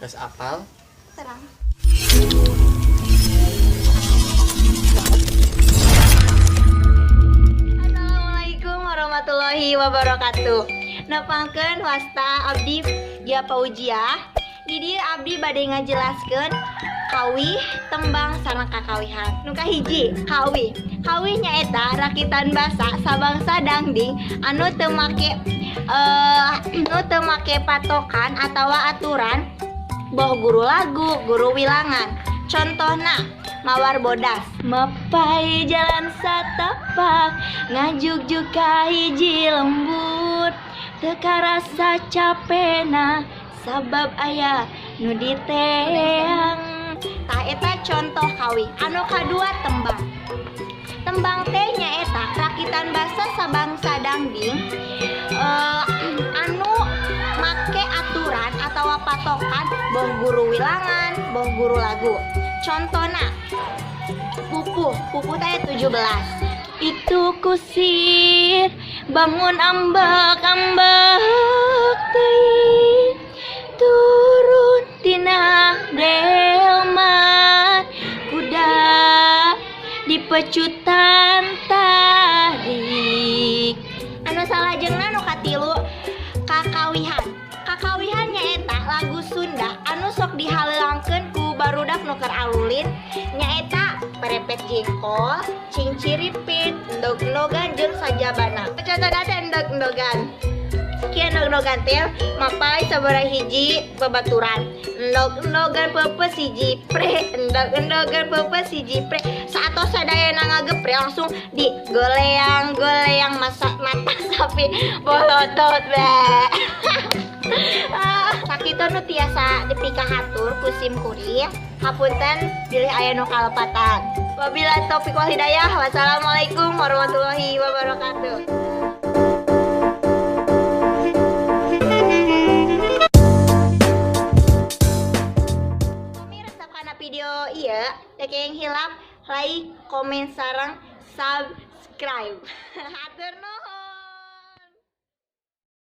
Geus apal? Terang. Assalamualaikum warahmatullahi wabarakatuh. Nepangkeun wasta abdi Gia Paujiah. Di dieu abdi bade ngajelaskeun kawih, tembang sareng kakawihan. Nu kahiji, kawih. Kawih nyaeta rakitan basa sabangsa dangding anu teu make nu teu make patokan atawa aturan boh guru lagu, guru wilangan. Contohna Mawar Bodas. Mapai jalan satapak ngajugjug ka hiji lembur, teu karasa capena sabab aya nu diteang. Tah, eta contoh kawih. Anu kadua, tembang. Tembang teh nyaeta rakitan basa sabangsa dangding anu make aturan atawa patokan boh guru wilangan, boh guru lagu. Contohna Pupuh. Pupuh teh 17. Itu kusir bangun ambek ambek teuing, turun tina delman, kuda dipecutan tarik. Anu salajengna, nu katilu, kakawihan. Kakawihan nyaeta lagu Sunda anu sok dihaleuangkeun ku barudak nu keur alulin, nyaeta Perepet Jengkol, Cingciripit, Endog-endogan jeung sajabana. Contohna teh Endog-endogan. Kieu endog-endogan teh mapay sabaraha hiji babaturan, endog-endogan peupeus hiji pre, endog-endogan peupeus hiji pre. Saatos sadayana ngagepre, langsung digoleang goleang masa mata sapi bolotot be. Ah, sakitu nu tiasa dipikahatur ku sim kuring. Hapunten bilih aya nu kalepatan. Wabillahi taufik wal hidayah. Wassalamualaikum warahmatullahi wabarakatuh. Kami resep kana video ieu, teu kenging hilap like, komen sareng subscribe. Hatur nuhun.